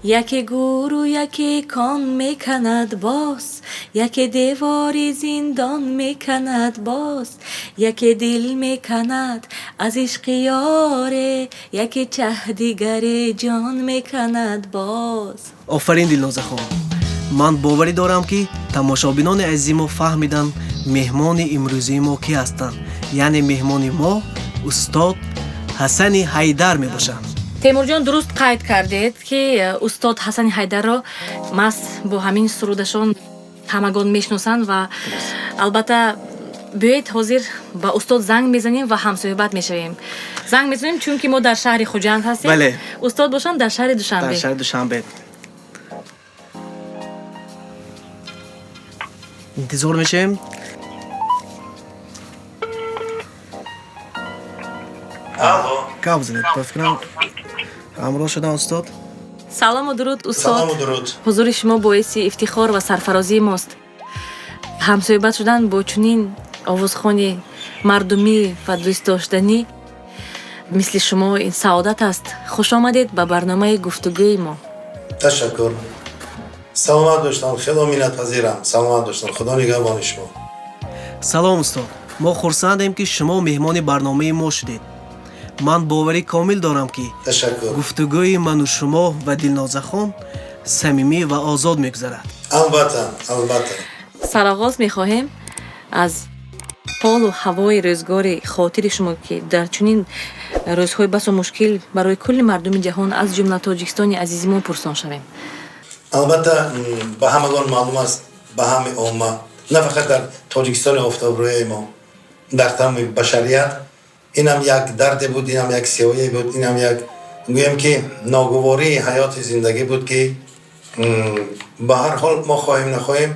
Яке гӯру яке кон меканад боз, яке девори зиндон меканад боз, яке дил меканад аз ишқи ёре, яке чаҳ дигаре ҷон меканад боз. Офарин, Дилнозахон. Ман боварӣ дорам, ки тамошобинони азизи мо фаҳмиданд, меҳмони имрӯзии мо кӣ ҳастанд. Яъне меҳмони мо устод Ҳасани Ҳайдар мебошанд. Темурҷон, дуруст қайд кардед, ки устод Ҳасани Ҳайдарро маҳз бо ҳамин сурудашон ҳамагон мешиносанд ва албатта биёед, ҳозир ба устод занг мезанем ва ҳамсӯҳбат мешавем. Занг мезанем, чунки мо дар шаҳри Хуҷанд ҳастем. Бале. Устод бошанд дар шаҳри Душанбе. Дар шаҳри Душанбе. Интизор мешавем. Алло. Гап занед, ба фикрам, ҳамроҳ шудан устод. Салому дуруд, устод. Салому дуруд. Ҳузури шумо боиси ифтихор ва сарфарозии мост. Ҳамсӯҳбат шудан бо чунин овозхони мардумӣ ва дӯстдоштанӣ мисли шумо ин саодат аст. Хуш омадед ба барномаи гуфтугӯи мо. Ташаккур, саломат бошед, хело миннатпазирам, саломат бошед, худо нигаҳбони шумо. Салом, устод. Мо хурсандем, ки шумо меҳмони барномаи мо шудед. Ман боварӣ комил дорам, ки Ташаккур. гуфтугӯи ману шумо ва Дилнозахон самимӣ ва озод мегузарад. Албатта, албатта. Сароғоз мехоҳем аз ҳолу ҳавои рӯзгори хотири шумо, ки дар чунин рӯзҳои басо мушкил барои кулли мардуми ҷаҳон, аз ҷумла Тоҷикистони азизи мо, пурсон шавем. Албатта, ба ҳамагон маълум аст, ба ҳамаи омма, на фақат дар Тоҷикистони офтобрӯяи мо, дар тамоми башарият инам як дарде буд, инам як сиёҳие буд, инам як, гӯем ки, ногувории ҳаёти зиндагӣ буд, ки ба ҳар ҳол мо хоҳем нахоҳем,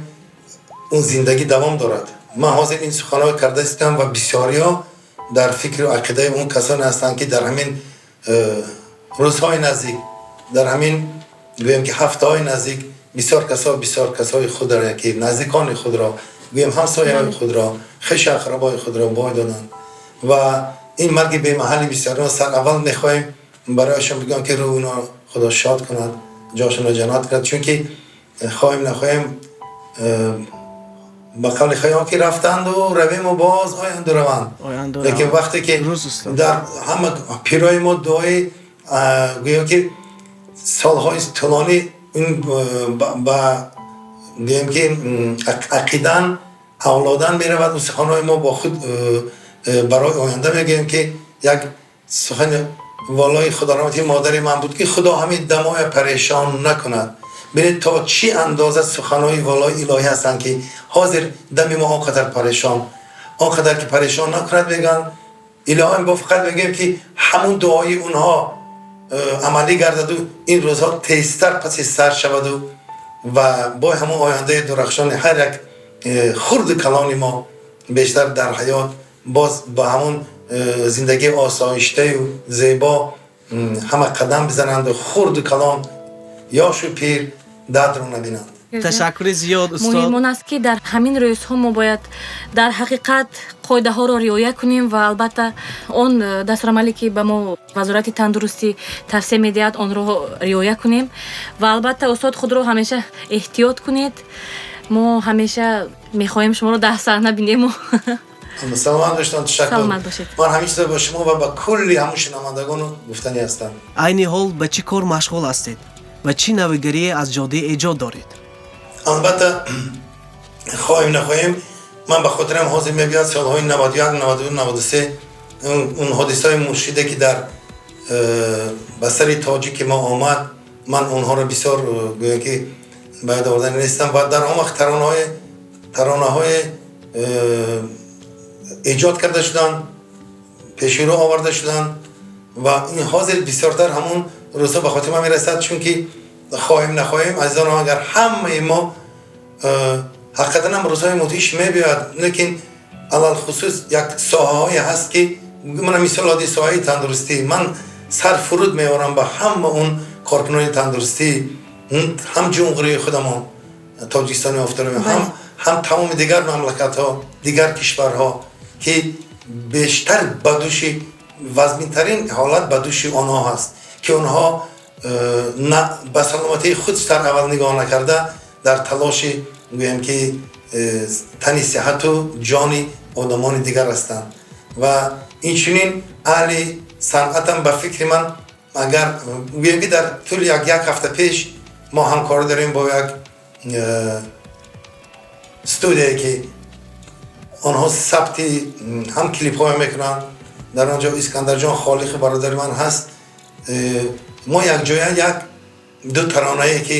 он зиндагӣ давом дорад. Ман ҳозир ин суханҳоро карда истам ва бисёриҳо дар фикру ақидаи он касоне ҳастанд, ки дар ҳамин рӯзҳои наздик, дар ҳамин, гӯем ки, ҳафтаҳои наздик бисёр касо, бисёр касои худро, ки наздикони худро, гӯем, ҳамсояҳои худро, хешу ақрабои худро бой доданд ва ин марги бемаҳалли бисёриҳо. Сар аввал мехоҳем барояшон бигӯям, ки рӯҳи онҳо худо шод кунад, ҷошонро ҷаннат кунад, чунки хоҳем нахоҳем, ба қавли Хайём, ки рафтанду равему боз оянду раванд. Оянду лекин раванд. вақте ки Дуруст, устод. дар ҳама пирои мо дуои, гӯё ки, солҳои тӯлонӣ ин ба, гӯем ки, ақидан авлодан меравад. Он суханҳои мо бо худ барои оянда мегӯем, ки як сухани волои худораҳмати модари ман буд, ки худо ҳамин дамоя парешон накунад. Бинед, то чӣ андоза суханҳои волои илоҳӣ ҳастанд, ки ҳозир дами мо он қадар парешон, он қадар ки парешон накунад, мегӯянд. Илоҳим бо фақат мегӯем, ки ҳамун дуои онҳо амалӣ гардаду ин рӯзҳо тезтар паси сар шаваду ва бо ҳамун ояндаи дурахшони ҳар як хурду калони мо бештар дар ҳаёт боз ба ҳамун зиндагии осоиштаю зебо ҳама қадам бизананду хурду калон, ёшу пир дардро набинанд. Ташаккури зиёд, устод. Муҳим он аст, ки дар ҳамин рӯзҳо мо бояд дар ҳақиқат қоидаҳоро риоя кунем ва албатта он дастурамале, ки ба мо Вазорати тандурустӣ тавсия медиҳад, онро риоя кунем. Ва албатта, устод, худро ҳамеша эҳтиёт кунед. Мо ҳамеша мехоҳем шуморо дар саҳна бинему. Саломат бошед, ташаккур. Саломат бошед. Ман ҳамин чизро ба шумо ва ба кулли ҳамун шунавандагону гуфтанӣ ҳастам. Айни ҳол ба чӣ кор машғул ҳастед ва чӣ навигарие аз ҷодаи эҷод доред? Албатта, хоҳем нахоҳем, ман ба хотирам ҳозир мебиёд солҳои 91, 92, 93, он ҳодисаҳои муршиде, ки дар ба сари тоҷики мо омад, ман онҳоро бисёр, гӯям ки, ба ёд овардани нестам. Ва дар он вақт таронаҳои эҷод карда шуданд, пеши рӯ оварда шуданд ва ин ҳозир бисёртар ҳамун рӯзҳо ба хотир ман мерасад, чунки хоҳем нахоҳем, азизонам, агар ҳамаи мо ҳақиқатан ҳам рӯзҳои мудҳиш мебиёяд, лекин алалхусус як соҳаҳое ҳаст, ки мана мисол одди соҳаи тандурустӣ, ман сар фуруд меорам ба ҳама он коркунони тандурустӣ, ҳам ҷумҳурии худамон Тоҷикистони офтобӣ, ҳам тамоми дигар мамлакатҳо, дигар кишварҳо, ки бештар ба дӯши вазминтарин ҳолат ба дӯши онҳо ҳаст, ки онҳо ба саломатии худ сар аввал нигоҳ накарда, дар талоши, гӯям ки, тани сиҳату ҷони одамони дигар ҳастанд. Ва инчунин аҳли санъатам, ба фикри ман, агар гӯям ки, дар тӯли як ҳафта пеш мо ҳамкорӣ дорем бо як студияе, ки онҳо сабти ҳам клипҳое мекунанд. Дар он ҷо Искандарҷон Холиқи бародари ман ҳаст. Мо якҷоя як ду таронае, ки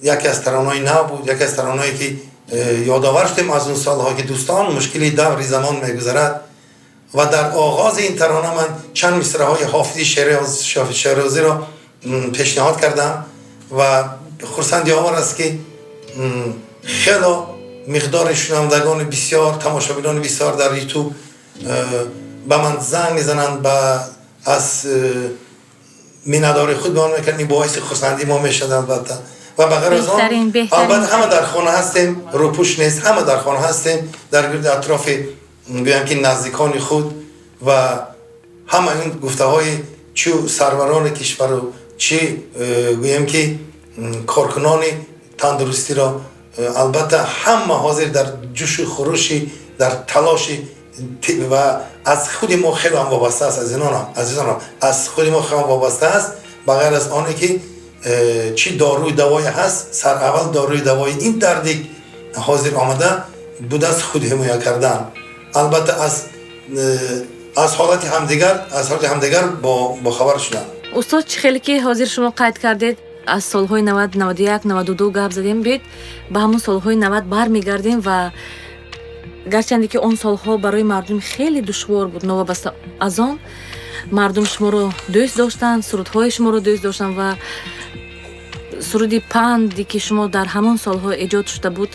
яке аз таронаҳои нав буд, яке аз таронае, ки ёдовар шудем аз он солҳо, ки дӯстон, мушкили даври замон мегузарад. Ва дар оғози ин тарона ман чанд мисраҳои Ҳофизи Шерозиро пешниҳод кардам ва хурсандиовар аст, ки хело миқдори шунавандагони бисёр, тамошобинони бисёр дар Ютуб ба ман занг мезананд, ба аз миннатдори худ баён мекунанд. Ин боиси хурсандии мо мешавад, албатта. Ва ба ғайр аз он, албатта, ҳама дар хона ҳастем, рӯпӯш нест, ҳама дар хона ҳастем, дар гирди атрофи, гӯям ки, наздикони худ. Ва ҳама ин гуфтаҳои чу сарварони кишвару чӣ, гӯем ки, коркунони тандурустиро, албатта, ҳама ҳозир дар ҷӯшу хурӯши, дар талоши ва аз худи мо хеле ҳам вобаста аст. Азизонам, азизонам, аз худи мо хеле ҳам вобаста аст. Ба ғайр аз оне ки чӣ доруи давое ҳаст, сараввал доруи давои ин дарди ҳозир омада будааст худҳимоя кардан, албатта, аз ҳолати ҳамдигар, аз ҳолати ҳамдигар бохабар шудан. Устод, чӣ хеле ки ҳозир шумо қайд кардед, аз солҳои 90, 91, 92 гап задем. Биёед, ба ҳамон солҳои 90 бармегардем. Ва гарчанде ки он солҳо барои мардум хеле душвор буд, новобаста аз он мардум шуморо дӯст доштанд, сурудҳои шуморо дӯст доштанд ва суруди панде, ки шумо дар ҳамон солҳо эҷод шуда буд,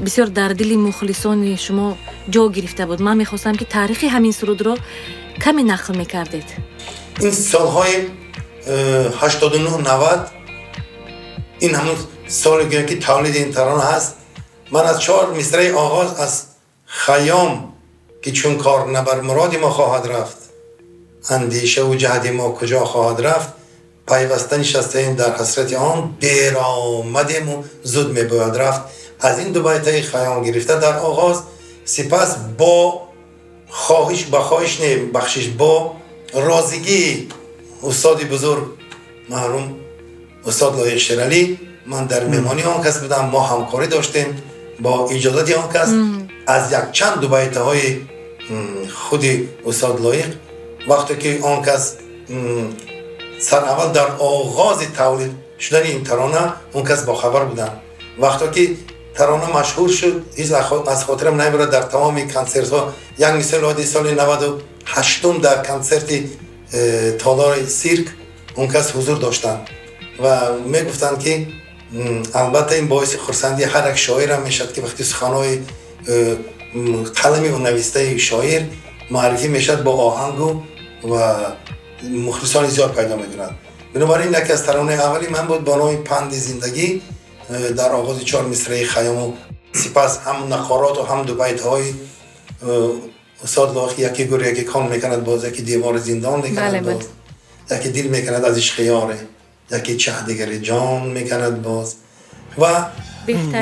бисёр дар дили мухлисони шумо ҷо гирифта буд. Ман мехостам, ки таърихи ҳамин сурудро каме нақл мекардед. Ин солҳои 89, 90, ин ҳамон соле, гӯям ки, тавлиди ин тарона ҳаст. Ман аз чор мисраи оғоз аз Хайём, ки чун кор на бар муроди мо хоҳад рафт, андешаву ҷаҳди мо куҷо хоҳад рафт, пайваста нишастаем дар ҳасрати он, дер омадему зуд мебояд рафт, аз ин ду байтаи Хайём гирифта дар оғоз, сипас бо хоҳиш, ба хоҳиш не, бахшиш, бо розигии устоди бузург, марҳум устод Лоиқ Шералӣ, ман дар меҳмонии он кас будам, мо ҳамкорӣ доштем, бо иҷозати он кас аз якчанд дубайтаҳои худи устод Лоиқ, вақте ки он кас сараввал дар оғози тавлид шудани ин тарона он кас бохабар буданд. Вақте ки тарона машҳур шуд, ҳеҷ аз хотирам намебарад, дар тамоми консертҳо, як мисол оди, соли 98-ум дар консерти толори сирк он кас ҳузур доштанд ва мегуфтанд, ки албатта, ин боиси хурсандии ҳар як шоирам мешавад, ки вақти суханҳои қалами ӯ навистаи шоир муаррифӣ мешавад бо оҳангу ва мухлисони зиёд пайдо мекунад. Бинобар ин, яке аз таронаи аввали ман буд бо номи «Панди зиндагӣ», дар оғози чор мисраи Хайёму, сипас ҳам нақороту ҳам дубайтҳои устод Лоиқ: яке гур, яке кон мекунад боз, яке девори зиндон мекунад боз, яке дил мекунад аз ишқи ёре, яке чаҳ дигари ҷон мекунад боз. Ва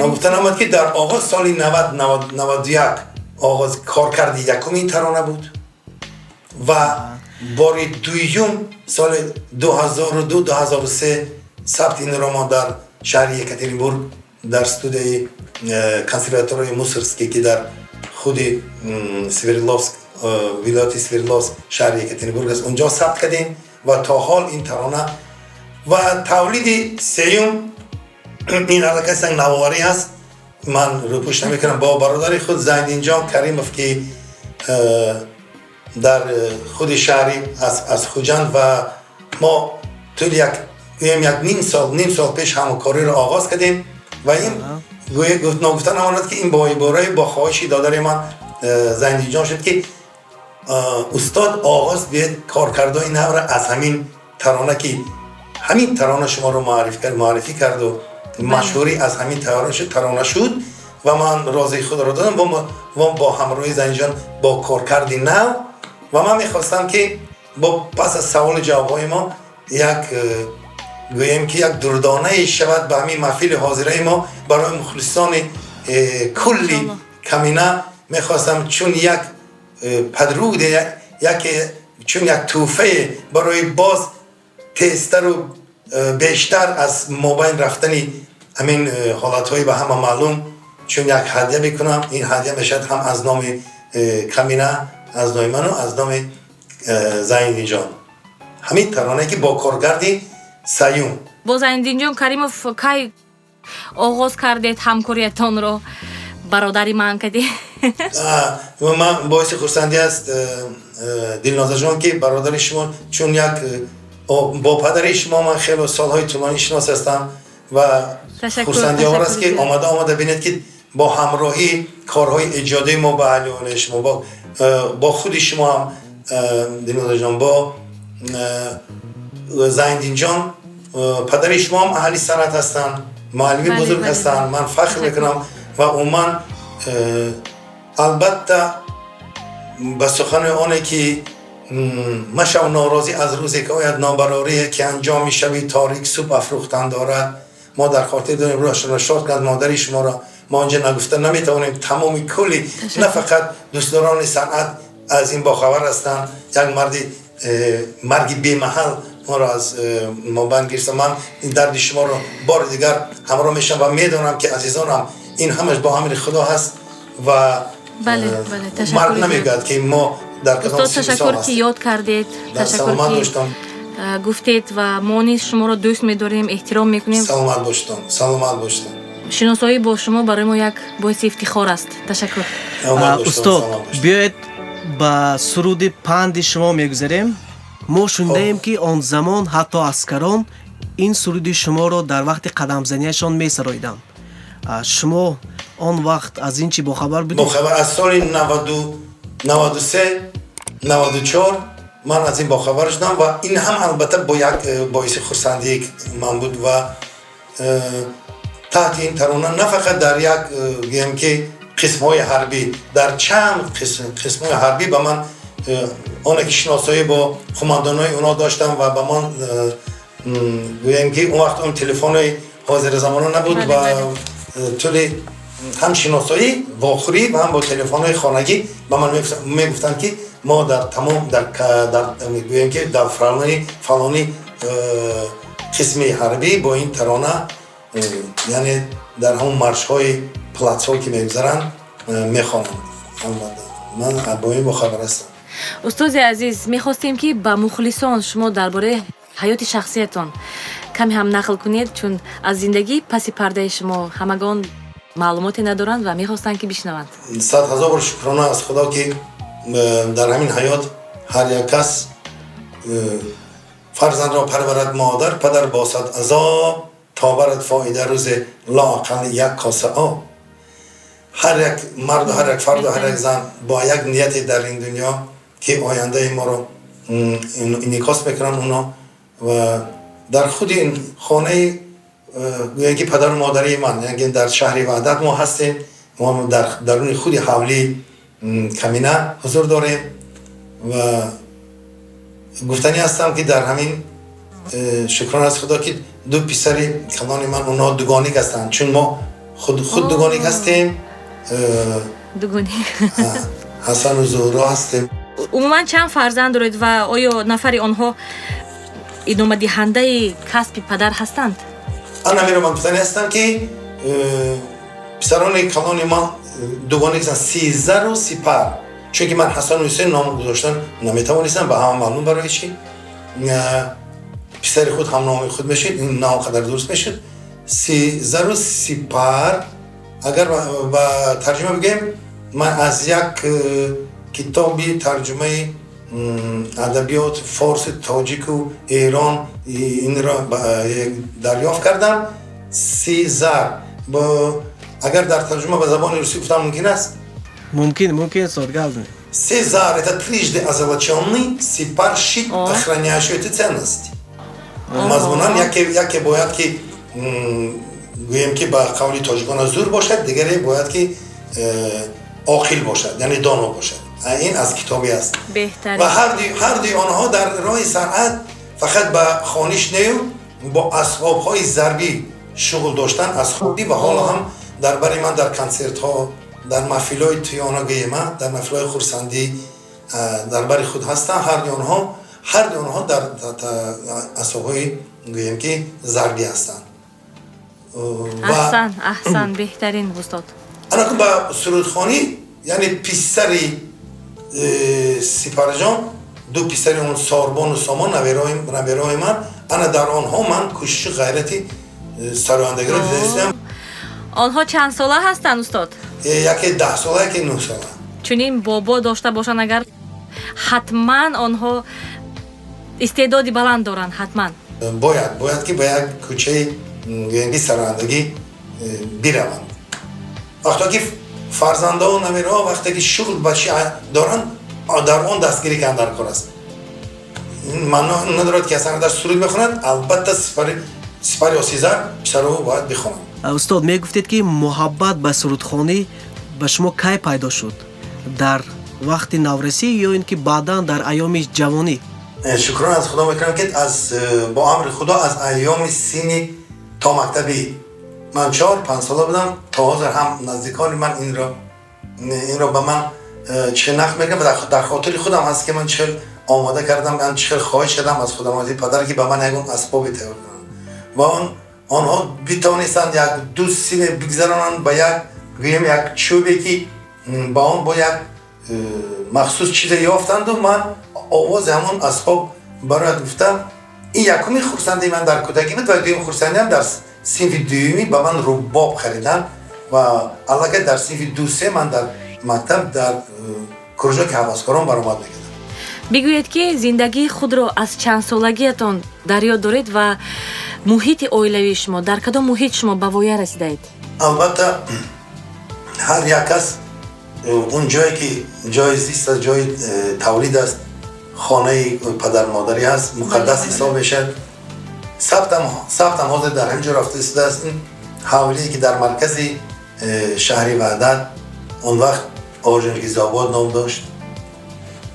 ногуфта намад, ки дар оғоз соли 90, 91 оғоз коркарди якуми ин тарона буд ва бори дуюм соли 2002, 2003 сабти инро мо дар шаҳри Екатеринбург, дар студияи консерваторияи Мусоргский, ки дар худи Свердловск, вилояти Свердловск, шаҳри Екатеринбург аст, унҷо сабт кардем. Ва то ҳол ин тарона ва тавлиди сеюм ин аллакай санг навоварӣ аст, ман рӯпӯш намекунам, бо бародари худ Зайниддинҷон Каримов, ки дар худи шаҳри аз Хуҷанд, ва мо тӯли як, гӯем, як ним сол пеш ҳамкориро оғоз кардем. Ва ин ногуфта намонад, ки ин бо ибораи, бо хоҳиши додари ман Зайниддинҷон шуд, ки устод, оғоз биед коркардҳои навра аз ҳамин тарона, ки ҳамин тарона шуморо муаррифӣ карду машҳурӣ аз ҳамин тарона шуд. Ва ман розии худро додам бо ҳамроҳи Зайниҷон бо коркарди нав. Ва ман мехостам, ки бо пас аз саволу ҷавобҳои мо Як гӯем ки як дурдонае шавад ба ҳамин маҳфили ҳозираи мо барои мухлисони кулли Камина мехостам чун як падруде, яке чун як тӯҳфае барои боз тезтару бештар аз мобайн рафтани ҳамин ҳолатҳои ба ҳама маълум чун як ҳадя мекунам. Ин ҳадя мешавад ҳам аз номи Камина, аз номи ману аз номи Зайниддинҷон, ҳамин таронае ки бо коргарди саюм. Бо Зайниддинҷон Каримов кай оғоз кардед ҳамкориятонро, бародари ман кадӣ? Ман боиси хурсандӣ аст, Дилнозаҷон, ки бародари шумо чун як бо падари шумо ман хеле солҳои тӯлонӣ шинос ҳастам ва хурсандиовар аст, ки омада омада бинед, ки бо ҳамроҳии корҳои эҷодии мо ба аҳли оилаи шумо, бо худи шумо ҳам, Дилнозаҷон, бо Зайниддинҷон, падари шумо ҳам аҳли санъат ҳастанд, муаллими бузург ҳастанд. Ман фахр мекунам ва умуман, албатта, ба сухани оне ки машав норозӣ аз рӯзе ки ояд нобарорие, ки анҷоми шаби торик субҳ афрӯхтан дорад. Мо дар хотир дорем, рӯҳашонро шод кунад, модари шуморо мо онҷа нагуфта наметавонем. Тамоми кулли, на фақат дӯстдорони санъат аз ин бохабар ҳастанд. Як марди марги бемаҳал моро аз мобайн гирифта. Ман ин дарди шуморо бори дигар ҳамроҳ мешавам ва медонам, ки азизонам, ин ҳамаш бо амри Худо ҳаст ва марг намегӯяд, ки мо дар кадом. Ташаккур, ки ёд кардед, ташаккур, ки гуфтед, ва мо низ шуморо дӯст медорем, эҳтиром мекунем. Саломат бошедон, саломат бошедон. Шиносоӣ бо шумо барои мо як боиси ифтихор аст. Ташаккур. Устод, биёед, ба суруди панди шумо мегузарем. Мо шунидаем, ки он замон ҳатто аскарон ин суруди шуморо дар вақти қадамзанияшон месароиданд. Шумо он вақт аз ин чӣ бохабар будед? Бохабар, аз соли 93, 94 ман аз ин бохабар шудам ва ин ҳам албатта бо як боиси хурсандии ман буд. Ва таҳти ин тарона на фақат дар як, гӯем ки, қисмҳои ҳарбӣ, дар чанд қисмҳои ҳарбӣ ба ман оне ки шиносоӣ бо қумандонои онҳо доштам ва ба ман, гӯем ки, он вақт он телефони ҳозири замона набуд ва тӯли ҳам шиносоӣ, вохӯрӣ ва ҳам бо телефонҳои хонагӣ ба ман мегуфтанд, ки мо дар тамом дар гӯем ки дар фалони фалони қисми ҳарбӣ бо ин тарона, яъне дар ҳамон маршҳои плацҳо ки мегузаранд, мехонанд. Албатта, ман бо ин бохабар ҳастам. Устоди азиз, мехостем, ки ба мухлисон шумо дар бораи ҳаёти шахсиятон каме ҳам нақл кунед, чун аз зиндагӣ паси пардаи шумо ҳамагон маълумоте надоранд ва мехостанд, ки бишнаванд. Сад ҳазор бор шукрона аз Худо, ки дар ҳамин ҳаёт ҳар як кас фарзандро парварад модар, падар бо сад азоб, то барад фоида рӯзе лоақал як коса об. Ҳар як марду ҳар як фарду ҳар як зан бо як нияте дар ин дунё, ки ояндаи моро инъикос мекунанд оно. Ва дар худи ин хонаи, гӯян ки, падару модарии ман, яъне дар шаҳри Ваҳдат мо ҳастем, мо дар даруни худи ҳавлии Камина ҳузур дорем. Ва гуфтанӣ ҳастам, ки дар ҳамин шукрон аз Худо, ки ду писари калони ман, онҳо дугоник ҳастанд, чун мо худ дугоник ҳастем. Дугоник. Ҳасану Зуҳро ҳастем. Умуман чанд фарзанд доред ва оё нафари онҳо идомадиҳандаи касби падар ҳастанд? Ана ҳамиро ман гуфтанӣ ҳастам, ки писарони калони ман дугоник ҳастанд, Сизару Сипар, чунки ман Ҳасану Ҳусейн ном гузоштан наметавонистам, ба ҳама маълум барои чӣ, писари худ ҳамноми худ мешуд, ин на он қадар дуруст мешуд. Сизару Сипар, агар ба тарҷума бигӯем, ман аз як китоби тарҷумаи адабиёт форси, тоҷику Эрон инро дарёфт кардам. Сизар, агар дар тарҷума ба забони русӣ гуфтан мумкин аст? Мумкин, мумкин, устод, гап занед. Сезар — это трижды озолоченный, Сипар — щит, охраняющий эту ценность. Мазмунан яке бояд ки, гӯем ки, ба қавли тоҷикона зур бошад, дигаре бояд ки оқил бошад, яъне доно бошад. Ин аз китобӣ аст. Беҳтарин. Ва ҳардуи онҳо дар роҳи санъат. Фақат ба хониш нею, бо асбобҳои зарбӣ шуғл доштан аз хурдӣ ва ҳоло ҳам дар бари ман дар консертҳо, дар маҳфилҳои тӯёна гӯема, дар маҳфилҳои хурсандӣ дар бари худ ҳастанд. Ҳарду онҳо дар асбобҳои, гӯем ки, зарбӣ ҳастанд. Аҳсан, аҳсан, беҳтарин, устод. Анаку ба сурудхонӣ, яъне писари Сипарҷон, ду писари он, Сорбону Сомон, набераҳои ман, ана дар онҳо ман кӯшишу ғайрати сарояндагиро дида истодам. Онҳо чанд сола ҳастанд, устод? Яке 10 сола, яке 9 сола. Чунин бобо дошта бошанд агар, ҳатман онҳо истеъдоди баланд доранд, ҳатман. Бояд ки ба як кӯчаи, гӯем ки, сарояндагӣ бираванд. Вақто ки фарзандо, набераҳо вақте ки шуғл ба чи доранд, дар он дастгирӣ кардан дар кор аст. Маъно надорад ки аслан дар суруд мехонад, албатта сипари осизар писаро бояд бихонанд. Устод, мегуфтед, ки муҳаббат ба сурудхонӣ ба шумо кай пайдо шуд? Дар вақти наврасӣ ё ин ки баъдан, дар айёми ҷавонӣ? Шукрон аз Худо мекунам, ки аз бо амри Худо аз айёми синни то мактабӣ, ман 4-5 сола будам, то ҳозир ҳам наздикони ман инро ба ман чӣ нақл мекунам ва дар хотири худам ҳаст, ки ман чӣ хел омода кардам, ман чӣ хел хоҳиш кардам аз худамоти падар, ки ба ман ягон асбобе тайёр кунанд ва онҳо битавонистанд як ду симе бигзаронанд ба як, гӯем, як чӯбе, ки ба он бо як махсус чизе ёфтанду ман овози ҳамон асбоб барояд гуфтам. Ин якуми хурсандии ман дар кӯдакӣ буд ва дуюми хурсандиам дар синфи дуюмӣ ба ман рубоб хариданд ва аллакай дар синфи ду-се ман дар мактаб дар кружоки ҳаваскорон баромад мекардам. Бигӯед, ки зиндагии худро аз чанд солагиятон дар ёд доред ва муҳити оилавии шумо, дар кадом муҳит шумо ба воя расидаед? Албатта, ҳар як кас он ҷое ки ҷои зист аст, ҷои тавлид аст, хонаи падармодарӣ аст, муқаддас ҳисоб мешавад. Сабтам ҳозир дар ҳамин ҷо рафта истодааст. Ин ҳавлие ки дар маркази шаҳри Ваҳдат, он вақт Орджоникидзеобод ном дошт,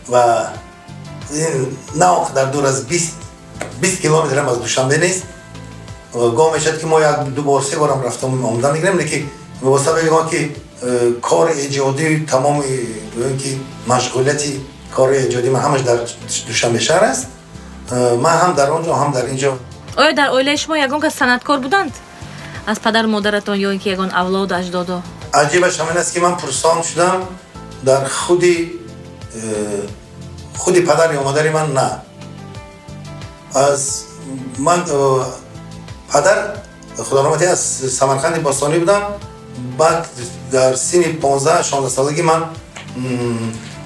ва на он қадар дур аз 20 километрам аз Душанбе нест. Гоҳ мешавад, ки мо як ду бор, се борам рафта омода мегирем, лекин ба сабаби он ки кори эҷодӣ, тамоми, гӯем ки, машғулияти кори эҷодӣ ман ҳамаш дар Душанбе шаҳр аст, ман ҳам дар он ҷо, ҳам дар ин ҷо. Оё дар оилаи шумо ягон кас санъаткор буданд аз падару модаратон ё ин ки ягон авлоду аҷдодо? Аҷибаш ҳамин аст, ки ман пурсон шудам, дар худи падар ё модари ман на. Аз ман падар, худораҳматӣ, аз Самарқанди бостонӣ будам. Баъд дар синни 15-16 солагӣ ман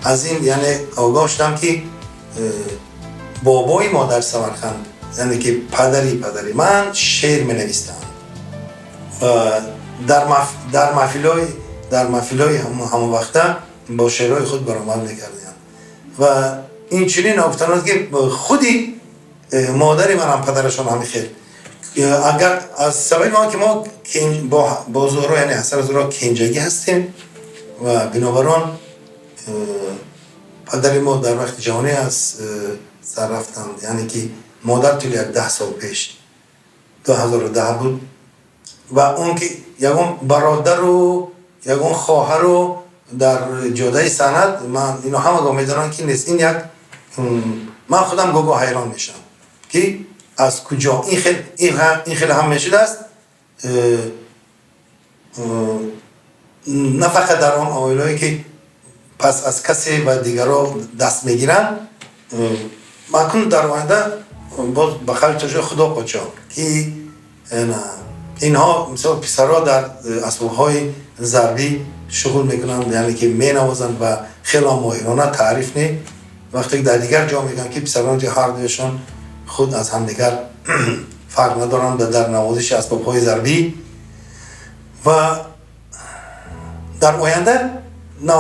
аз ин, яъне, огоҳ шудам, ки бобои мо дар Самарқанд, яъне ки падари падари ман, шеър менавистанд дар маҳфилҳои ҳамон вақта бо шеърҳои худ баромад мекарданд. Ва инчунин ногуфтанад, ки худи модари манам падарашон ҳами хел. Агар аз сабаби он ки мо бо Зуҳро, яъне Ҳасан Зуҳро, кенҷагӣ ҳастем ва бинобар он падари мо дар вақти ҷавонӣ аз сар рафтанд, яъне ки модар тӯли як 10 сол пеш, 2010 буд. Ва он ки ягон бародару ягон хоҳару дар ҷодаи санъат, ман ино ҳамаго медонам, ки нест. Ин як ман худам гоҳ ҳайрон мешавам, ки аз куҷо ин хел ҳам мешудааст. На фақат дар он оилае ки пас аз касе ва дигарро даст мегиранд. Макун дар оянда боз ба қавли тоҷик, Худо подшоҳ, ки инҳо, мисол, писарҳо дар асбобҳои зарбӣ шуғл мекунанд, яъне ки менавозанд ва хело моҳирона, таъриф не. Вақте ки дар дигар ҷо мегӯянд, ки писарони ҳар дуяшон худ аз ҳамдигар фарқ надоранд дар навозиши асбобҳои зарбӣ. Ва дар оянда, на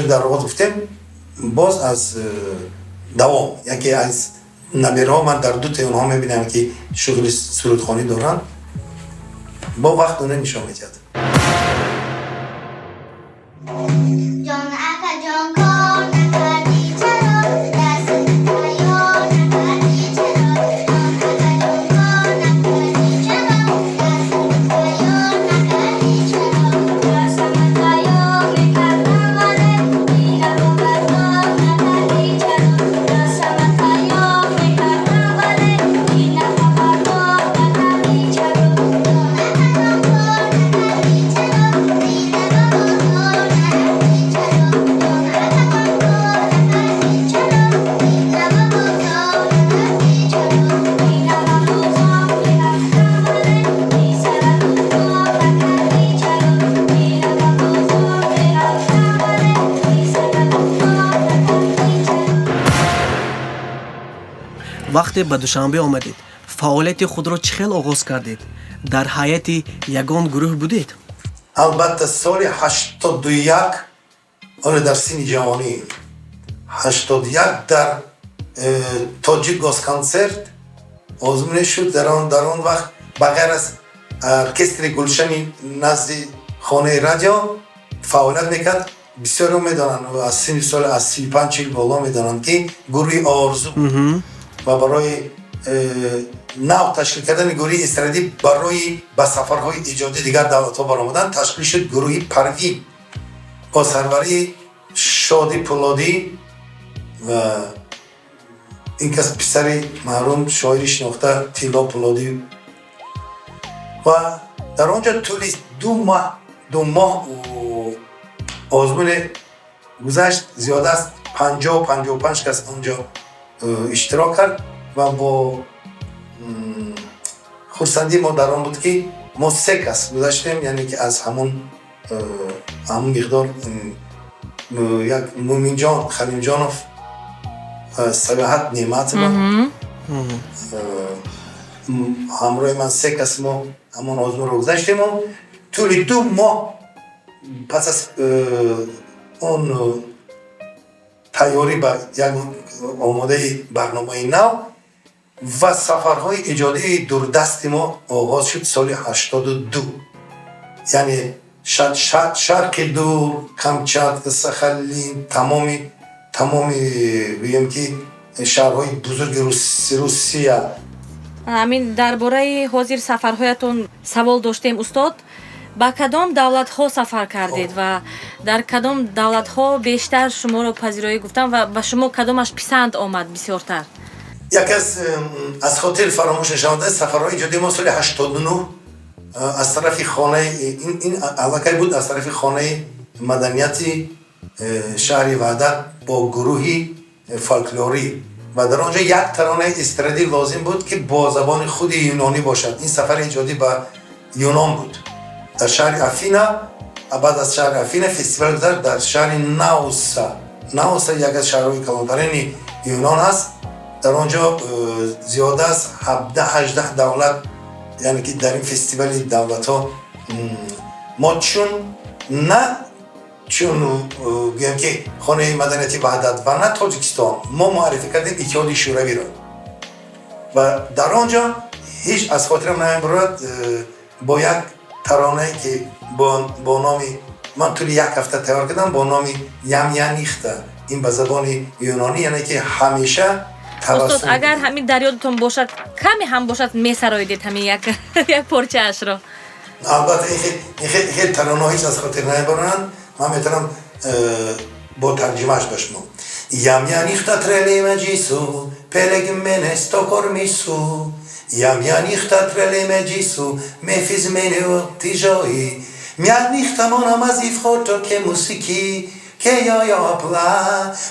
дар оғоз гуфтем, боз аз давом яке аз набираҳо, ман дар дутаи онҳо мебинам, ки шуғли сурудхонӣ доранд. Бо вақт оне нишон медиҳад. Ҷон акаҷон, кор накардӣ чаро? Дастат тайёр накардӣ чаро? Вақте ба Душанбе омадед, фаъолияти худро чӣ хел оғоз кардед? Дар ҳайати ягон гурӯҳ будед? Албатта, соли 81, ҳоло дар синни ҷавонӣ, 81, дар Тоҷик Госконсерт озмуне шуд. Дар он вақт ба ғайр аз оркестри Гулшани назди Хонаи радио фаъолият мекард, бисёриҳо медонанд, аз синни сол аз 35, 40 боло медонанд, ки гурӯҳи Орзу ва барои нав ташкил кардани гурӯҳи эстрадӣ барои ба сафарҳои эҷодии дигар давлатҳо баромадан ташкил шуд гурӯҳи Парвин бо сарварии Шодӣ Пулодӣ ва ин кас писари маъруф шоири шинохта Тилло Пулодӣ. Ва дар он ҷо тӯли 2 моҳ озмуне гузашт. Зиёда аз 50, 55 кас он ҷо иштирок кард ва бо хурсандии мо дар он буд, ки мо се кас гузаштем, яъне ки аз ҳамун миқдор як Муминҷон Халимҷонов, Сабиҳат Неъматова ҳамроҳи ман, се кас мо ҳамон озмунро гузаштему тӯли 2 моҳ пас аз он тайёрӣ ба як омодаи барномаи нав ва сафарҳои эҷодии дурдасти мо оғоз шуд соли 82, яъне Шарқи Дур, Камчатка, Сахалин, тамоми гӯем ки шаҳрҳои бузурги Русия. Ҳамин дар бораи ҳозир сафарҳоятон савол доштем, устод. Ба кадом давлатҳо сафар кардед ва дар кадом давлатҳо бештар шуморо пазироӣ гуфтан ва ба шумо кадомаш писанд омад бисёртар? Яке аз хотир фаромӯш нашаванда сафарҳои эҷодии мо соли 89 аз тарафи хонаи ин аллакай буд, аз тарафи Хонаи маданияти шаҳри Ваҳдат бо гурӯҳи фолклорӣ ва дар он ҷо як таронаи эстрадӣ лозим буд, ки бо забони худи юнонӣ бошад. Ин сафари эҷодӣ ба Юнон буд, дар шаҳри Афина. Баъд аз шаҳри Афина фестивал гузашт дар шаҳри Науса. Науса як аз шаҳрҳои калонтарини Юнон аст. Дар он ҷо зиёда аз 17, 18 давлат, яъне ки дар ин фестивали давлатҳо мо чун на чун гӯем ки Хонаи маданияти Ваҳдат ва на Тоҷикистон, мо муаррифӣ кардем Иттиҳоди Шӯравиро ва дар он ҷо ҳеҷ аз хотирам намебурад, бо як таронае, ки бо номи ман тӯли як ҳафта тайёр кардам, бо номи «Για μια νύχτα», ин ба забони юнонӣ, яъне ки ҳамеша. Устод, агар ҳамин дар ёдатон бошад, каме ҳам бошад, месароидед ҳамин як порчаашро. Албатта, ин хел таронаҳо ҳеҷ аз хотир намебаранд. Ман метавонам бо тарҷимааш ба шумо: Για μια νύχτα τρελή μαζί σου, επιλεγμένη στο κορμί σου. Για μια νύχτα τρελή μαζί σου, μεθυσμένη τη ζωή. Μια νύχτα μόνο μαζί, φώτα και μουσική και γιαγιά απλά.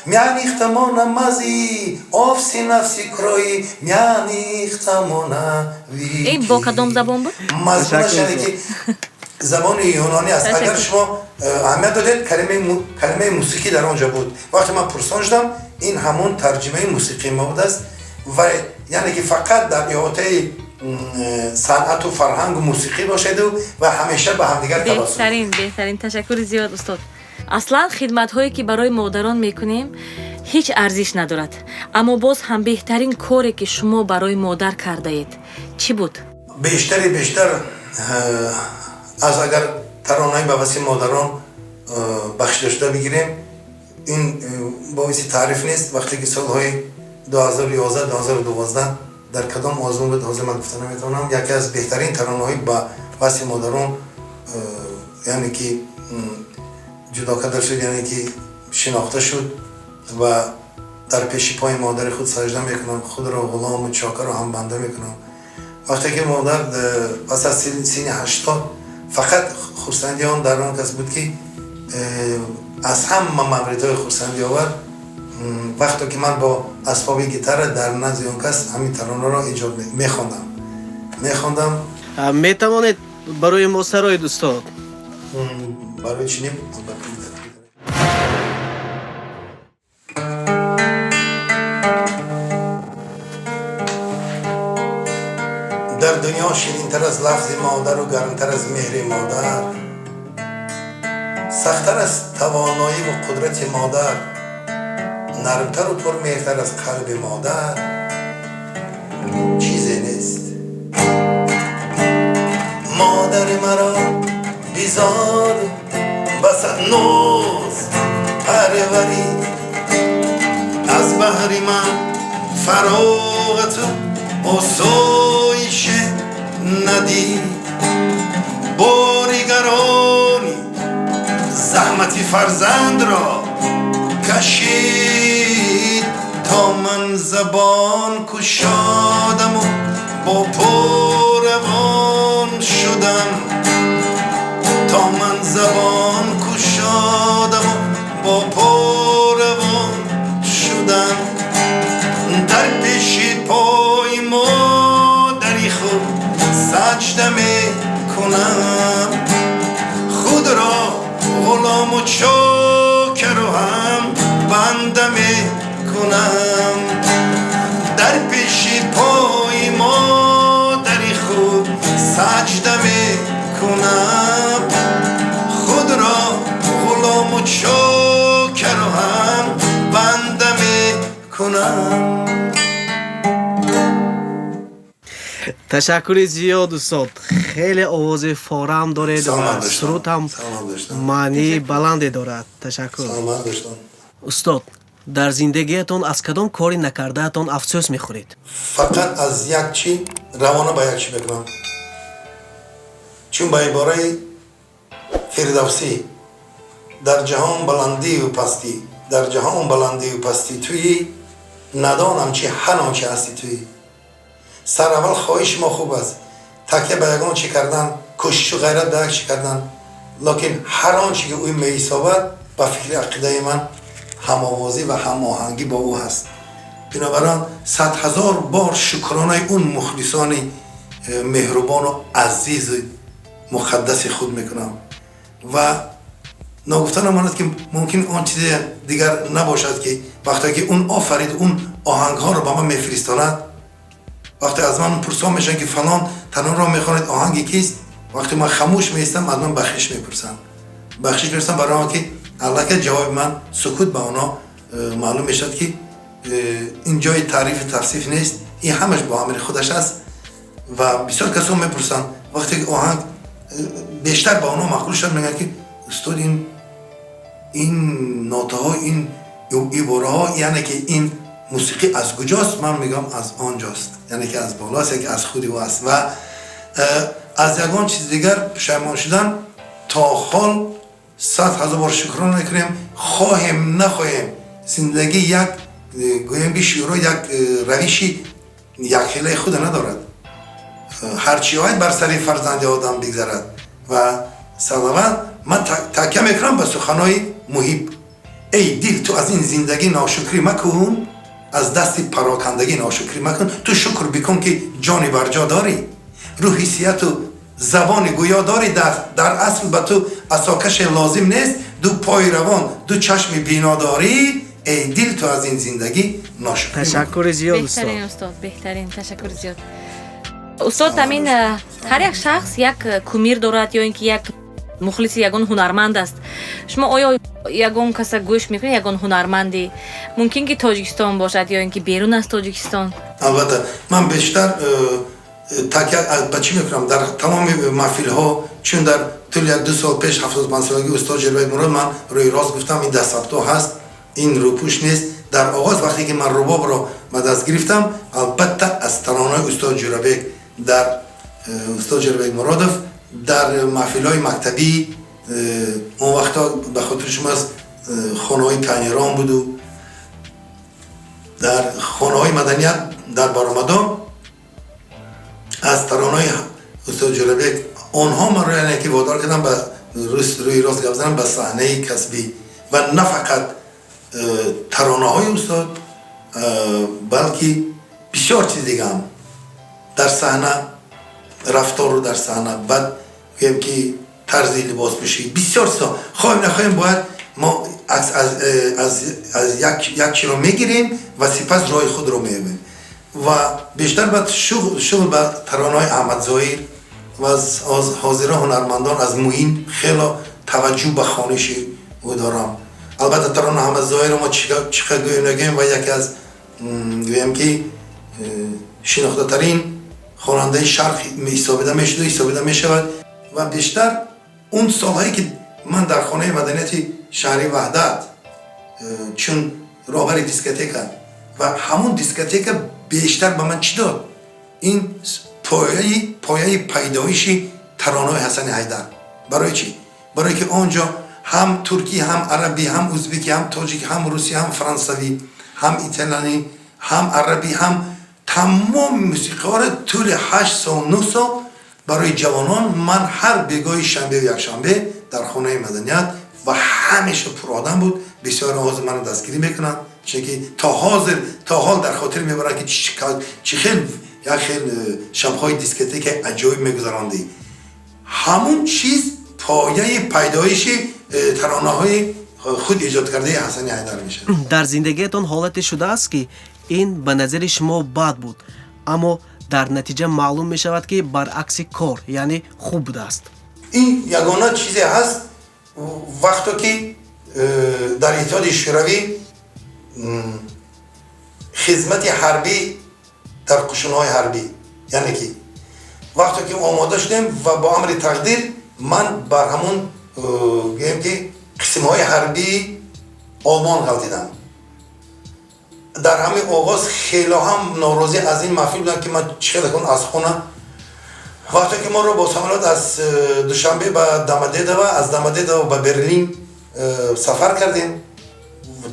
Μια νύχτα μόνο μαζί, όψη ναύση κρόη. Μια νύχτα μοναδική. Ин бо кадом забон буд? Мазмунаш, яъне ки забони юнонӣ аст. Агар шумо аҳамият додед, калимаи мусиқӣ дар он ҷо буд. Вақте ман пурсон шудам, ин ҳамон тарҷимаи мусиқии мо будааст ва яъне ки фақат дар иҳотаи санъату фарҳангу мусиқӣ бошеду ва ҳамеша ба ҳамдигар табассум. Беҳтарин, беҳтарин, ташаккури зиёд, устод. Аслан хидматҳое ки барои модарон мекунем, ҳеҷ арзиш надорад, аммо боз ҳам беҳтарин коре, ки шумо барои модар кардаед, чӣ буд? Бештари бештар аз агар таронаи ба васфи модарон бахшида шуда бигирем, ин боиси таъриф нест. Вақте ки солҳои 2011, 2012 дар кадом озмун буд, ҳозир ман гуфта наметавонам, яке аз беҳтарин таронаҳои ба васфи модарон, яъне ки ҷудо карда шуд, яъне ки шинохта шуд ва дар пеши пои модари худ сажда мекунам, худро ғулому чокару ҳамбанда мекунам. Вақте ки модар пас аз синни 80, фақат хурсандии он дар он кас буд, ки аз ҳама мавридҳои хурсандиовар вақто ки ман бо асбоби гитара дар назди он кас ҳамин таронаро эҷод мехондам. Метавонед барои мо сароед, устод? Барои чӣ не? Дунё ширинтар аз лафзи модару гармтар аз меҳри модар, сахттар аз тавоноиву қудрати модар, нармтару пурмеҳртар аз қалби модар чизе нест. Модари маро бизоду ба сад ноз парварид, аз баҳри ман фароғату осоише надид. Боригарони заҳмати фарзандро кашид, то ман забон кушодаму бо поравон шудам, то ман забон кушодаму бо поравон шудам. Дар пеши пои модари худ саҷда мекунам, худро ғулому чокару ҳам банда мекунам. Дар пеши пои модари худ саҷда мекунам, худро ғулому чокару ҳам банда мекунам. Ташаккури зиёд, устод. Хеле овози форам доред ва суруд ҳам маънии баланде дорад. Ташаккур. Устод, дар зиндагиятон аз кадом кори накардаатон афсӯс мехӯред? Фақат аз як чӣ равона ба як чӣ мекунам, чун ба ибораи Фирдавсӣ: дар ҷаҳон баландию пастӣ, дар ҷаҳон баландию пастӣ туӣ, надонам чи ҳар он чи ҳасти туӣ. Сараввал хоҳиши мо хуб аст, такя ба ягон чӣ кардан, кӯшишу ғайрат ба як чӣ кардан, лекин ҳар он чи ки ӯ меҳисобад, ба фикри ақидаи ман ҳамовозӣ ва ҳамоҳангӣ бо ӯ ҳаст. Бинобар он 100 000 бор шукронаи он мухлисони меҳрубону азизу муқаддаси худ мекунам. Ва ногуфта намонад, ки мумкин он чизе дигар набошад, ки вақте ки он офарид, он оҳангҳоро ба ман мефиристонад, вақте аз ман пурсон мешаванд, ки фалон таронро мехонед, оҳанги кист, вақте ман хамӯш меистам, аз ман бахшиш мепурсанд. Бахшиш мепурсанд барои он ки аллакай ҷавоби ман сукут ба онҳо маълум мешавад, ки ин ҷои таърифу тавсиф нест, ин ҳамаш бо амри худаш аст. Ва бисёр касон мепурсанд, вақте ки оҳанг бештар ба онҳо маъқул шуд, мегӯянд, ки устод, ин нотаҳо, ин ибораҳо, яъне ки ин мусиқӣ аз куҷост? Ман мегӯям, аз он ҷост, яъне ки аз болост, яке аз худи ӯ аст. Ва аз ягон чиз дигар пушаймон шудан то ҳол 100 000 бор шукрон мекунем. Хоҳем нахоҳем, зиндагӣ як, гӯем ки шиӯро, як равиши якхелаи худа надорад. Ҳарчи ояд бар сари фарзанди одам бигзарад. Ва сараввал ман такя мекунам ба суханои Муҳиб: эй дил, ту аз ин зиндагӣ ношукрӣ макун, аз дасти парокандагӣ ношукрӣ макун, ту шукр бикун, ки ҷони барҷо дорӣ, рӯҳи сиҳату забони гӯё дорӣ. Дар асл ба ту асокаше лозим нест, ду пои равон, ду чашми бино дорӣ. Эй дил, ту аз ин зиндагӣ ношукрӣ. Ташаккури зиёд. Беҳтарин, устод, беҳтарин. Ташаккури зиёд, устод. Ҳамин ҳар як шахс як кумир дорад ё ин ки як мухлиси ягон ҳунарманд аст. Шумо оё ягон каса гӯш мекунед, ягон ҳунарманди, мумкин ки Тоҷикистон бошад ё ин ки берун аз Тоҷикистон? Албатта, ман бештар такя ба чӣ мекунам дар тамоми маҳфилҳо, чун дар тӯли як ду сол пеш, 75-солагии устод Ҷӯрабек Мурод, ман рӯи рост гуфтам, ин дастсабтҳо ҳаст, ин рӯпӯш нест. Дар оғоз, вақте ки ман рубобро ба даст гирифтам, албатта аз таронаҳои устод Ҷӯрабек, дар устод Ҷӯрабек Муродов, дар маҳфилҳои мактабӣ, он вақто ба хотири шумост, хонаҳои пионерон буду дар хонаҳои маданият дар баромадон аз таронаҳои устод Ҷӯрабек, онҳо маро, яъне ки водор карданд ба рӯи рост гап занам, ба саҳнаи касбӣ. Ва на фақат таронаҳои устод, балки бисёр чиз дигаам дар саҳна, рафтору дар саҳна, баъд гӯем ки тарзи либоспӯшӣ, бисёр чизҳо. Хоҳем нахоҳем, бояд мо аз як чиро мегирем ва сипас роҳи худро меёбем. Ва бештар ба шуғл ба таронаҳои Аҳмад Зоҳир ва аз ҳозира ҳунармандон аз Муин хело таваҷҷӯҳ ба хониши ӯ дорам. Албатта, тарона Аҳмад Зоҳирро мо чӣ қадр гӯем нагӯем, ва яке аз гӯем ки шинохтатарин хонандаи шарқ ҳисобида мешуду ҳисобида мешавад. Ва бештар он солҳое ки ман дар хонаи маданияти шаҳри Ваҳдат чун роҳбари дискотека, ва ҳамун дискотека бештар ба ман чӣ дод? Ин пояи пайдоиши таронаҳои Ҳасани Ҳайдар. Барои чӣ? Барое ки он ҷо ҳам туркӣ, ҳам арабӣ, ҳам узбекӣ, ҳам тоҷикӣ, ҳам русӣ, ҳам франсавӣ, ҳам италиянӣ, ҳам арабӣ, ҳам тамоми мусиқиҳоро тӯли 8 сол, 9 сол барои ҷавонон ман ҳар бегоҳи шанбеу якшанбе дар хонаи маданият, ва ҳамеша пуродам буд. Бисёр ҳозир маро дастгирӣ мекунанд, чунки то ҳозир, то ҳол дар хотир мебаранд, ки чӣ хел як хел шабҳои дискотекаи аҷоиб мегузарондӣ. Ҳамун чиз пояи пайдоиши таронаҳои худ эҷод кардаи Ҳасани Ҳайдар мешавад. Дар зиндагиятон ҳолате шудааст, ки ин ба назари шумо бад буд, аммо дар натиҷа маълум мешавад, ки баръакси кор, яъне хуб будааст? Ин ягона чизе ҳаст, вақто ки дар Иттиҳоди Шӯравӣ хизмати ҳарбӣ дар қушунҳои ҳарбӣ, яъне ки вақте ки омода шудем ва бо амри тақдир ман бар ҳамун гӯем ки қисмҳои ҳарбии Олмон ғалтидам. Дар ҳамин оғоз хело ҳам норозӣ аз ин маҳфил будам, ки ман чӣ хел кун аз хона. Вақте ки моро бо самолёт аз Душанбе ба Домодедово, аз Домодедово ба Берлин сафар кардем,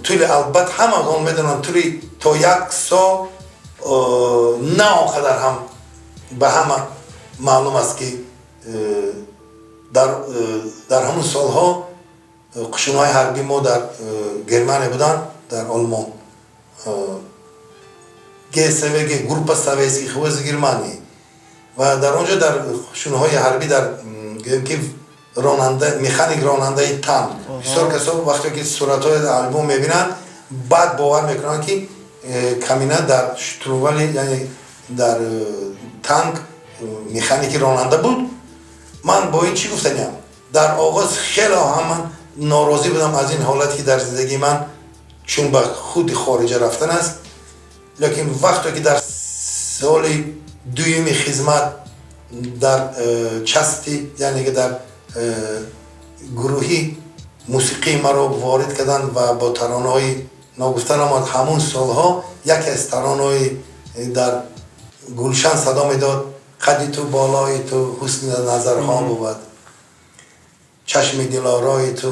тӯли, албат, ҳамагон медонанд, тӯли то як сол на он қадар ҳам ба ҳама маълум аст, ки дар ҳамун солҳо қушунҳои ҳарбии мо дар Германия буданд, дар Олмон, ГСВГ, Группа советских войск Германии, ва дар он ҷо дар қушунҳои ҳарбӣ дар гӯем ки ронанда, механик, ронандаи танк. Бисёр касо вақте ки суратҳои албом мебинанд, баъд бовар мекунанд, ки камина дар штурвали, яъне дар танк механики ронанда буд. Ман бо ин чӣ гуфтаниям? Дар оғоз хело ҳам ман норозӣ будам аз ин ҳолат, ки дар зиндагии ман чун ба худи хориҷа рафтан аст. Лекин вақте ки дар соли дуюми хизмат дар части, яъне ки дар гурӯҳи мусиқии маро ворид карданд ва бо таронаҳои, ногуфта намояд, ҳамун солҳо яке аз таронаҳои дар Гулшан садо медод: «Қадди ту, болои ту ҳусни назарҳо бувад, чашми дилорои ту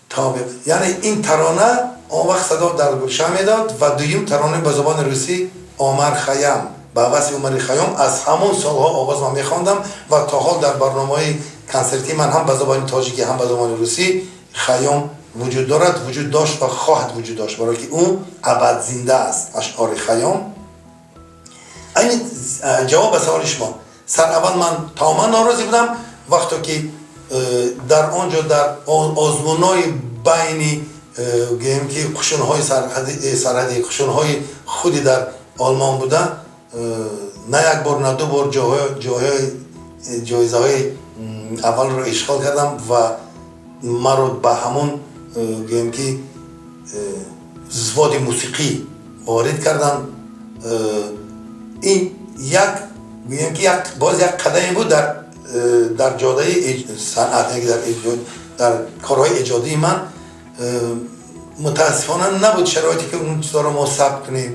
тоби», яъне ин тарона он вақт садо дар Гулшан медод. Ва дуюм тарона ба забони русӣ, Омар Хаям, ба васфи Умари Хаём, аз ҳамон солҳо оғоз ман мехондам ва то ҳол дар барномаҳои консертии ман ҳам ба забони тоҷикӣ, ҳам ба забони русӣ Хаём вуҷуд дорад, вуҷуд дошт ва хоҳад вуҷуд дошт, барое ки ӯ абад зинда аст, ашъори Хаём. Айни ҷавоб ба саволи шумо: сараввал ман тамоман норозӣ будам. Вақто ки дар он ҷо дар озмунҳои байни гӯем ки қушунҳои сарҳадӣ, қушунҳои худи дар Олмон буда, на як бор, на ду бор ҷоизаҳои аввалро ишғол кардам ва маро ба ҳамон гӯем ки взводи мусиқӣ ворид карданд. Ин як гӯем ки як боз як қадаме буд дар ҷодаи санъат, яъне дар корҳои эҷодии ман. Мутаассифона, набуд шароите, ки он чизҳоро мо сабт кунем,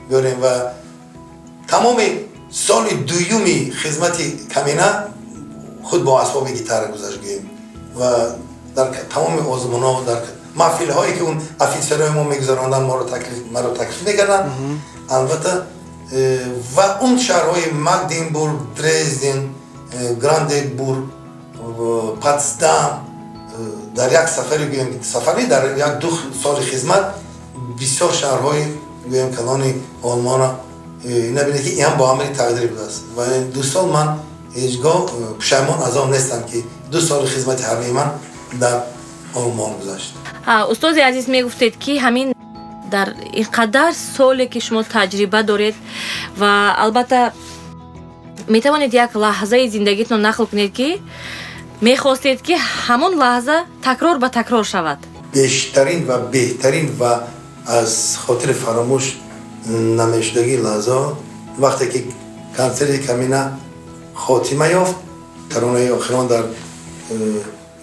биёрем. Ва тамоми соли дуюми хизмати камина худ бо асбоби гитара гузашт, гӯем, ва дар тамоми озмунҳо, дар маҳфилҳое ки он офитсерҳои мо мегузаронданд, маро таклиф мекарданд, албатта. Ва он шаҳрҳои Магдебург, Дрезден, Бранденбург, Потсдам, дар як сафари, гӯем, сафари дар як ду соли хизмат бисёр шаҳрҳои, гӯем, калони Олмона набинед, ки ин ҳам бо амри тақдир будааст. Ва ин 2 сол ман ҳеҷ гоҳ пушаймон аз он нестам, ки 2 соли хизмати ҳарбии ман дар Олмон гузашт. Устоди азиз, мегуфтед, ки ҳамин Дар ин қадар соле ки шумо таҷриба доред ва албатта метавонед як лаҳзаи зиндагитон нақл кунед, ки мехостед, ки ҳамон лаҳза такрор ба такрор шавад. Бештарин ва беҳтарин ва аз хотири фаромӯш намешудагии лаҳзаҳо, вақте ки консерти Камина хотима ёфт, таронаи охирон дар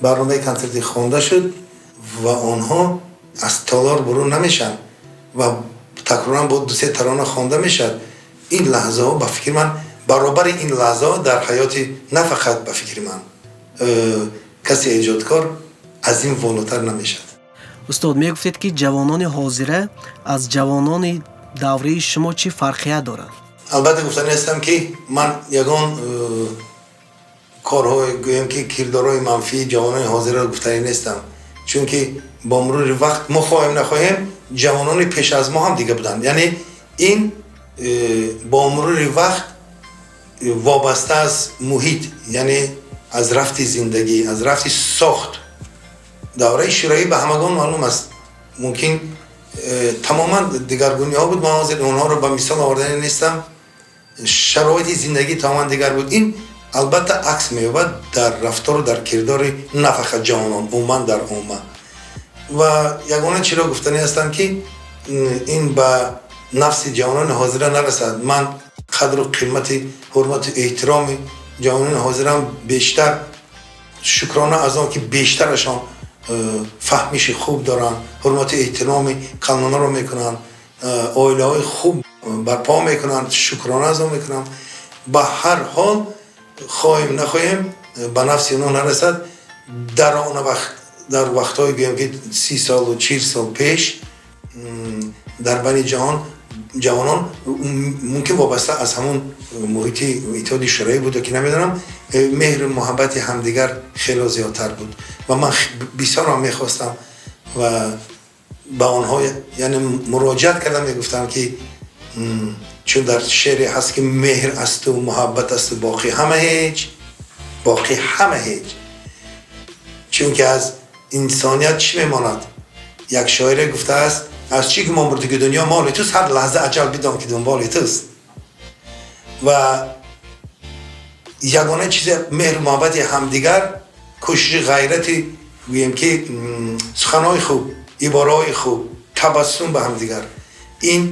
барномаи консертӣ хонда шуд ва онҳо аз толор бурун намешаванд ва такроран бо дусе тарона хонда мешавад. Ин лаҳзаҳо, ба фикри ман, баробари ин лаҳзаҳо дар ҳаёти на фақат ба фикри ман, касе эҷодкор аз ин волотар намешавад. Устод, мегуфтед, ки ҷавонони ҳозира аз ҷавонони давраи шумо чӣ фарқият доранд? Албатта, гуфтанӣ ҳастам, ки ман ягон корҳои, гӯем ки кирдорҳои манфии ҷавонони ҳозираро гуфтанӣ нестам, чунки бо мурури вақт, мо хоҳем нахоҳем, ҷавонони пеш аз мо ҳам дига буданд. Яъне ин бо мурури вақт вобаста аз муҳит, яъне аз рафти зиндагӣ, аз рафти сохт. Давраи шӯравӣ ба ҳамагон маълум аст, мумкин тамоман дигаргуниҳо буд. Ман ҳозир онҳоро ба мисол овардани нестам. Шароити зиндагӣ тамоман дигар буд. Ин албатта акс меёбад дар рафтору дар кирдори на фақат ҷавонон, умуман дар умма. Ва ягона чиро гуфтанӣ ҳастам, ки ин ба нафси ҷавонони ҳозира нарасад. Ман қадру қимати, ҳурмату эҳтироми ҷавонони ҳозирам бештар, шукрона аз он ки бештарашон фаҳмиши хуб доранд, ҳурмату эҳтироми калонаро мекунанд, оилаҳои хуб барпо мекунанд, шукрона аз он мекунам. Ба ҳар ҳол, хоҳем нахоҳем, ба нафси онҳо нарасад. Дар он вақт, дар вақтҳое, гӯем ки 30 солу 40 сол пеш, дар байни ҷаҳон ҷавонон, мумкин вобаста аз ҳамон муҳити Иттиҳоди Шӯравӣ буда ки намедонам, меҳру муҳаббати ҳамдигар хело зиёдтар буд. Ва ман бисёрам мехостам ва ба онҳо, яъне, муроҷиат кардам, мегуфтам ки чун дар шеъре ҳаст, ки меҳр асту муҳаббат асту, боқӣ ҳама ҳеҷ, боқӣ ҳама ҳеҷ, чунки аз инсоният чӣ мемонад? Як шоире гуфтааст: аз чӣ гумон бурдӣ, ки дунё моли туст? Ҳар лаҳза аҷал бидон, ки дунболи туст. Ва ягона чизе меҳру муҳаббати ҳамдигар, кӯшиши, ғайрати, гӯем ки суханҳои хуб, ибораҳои хуб, табассум ба ҳамдигар, ин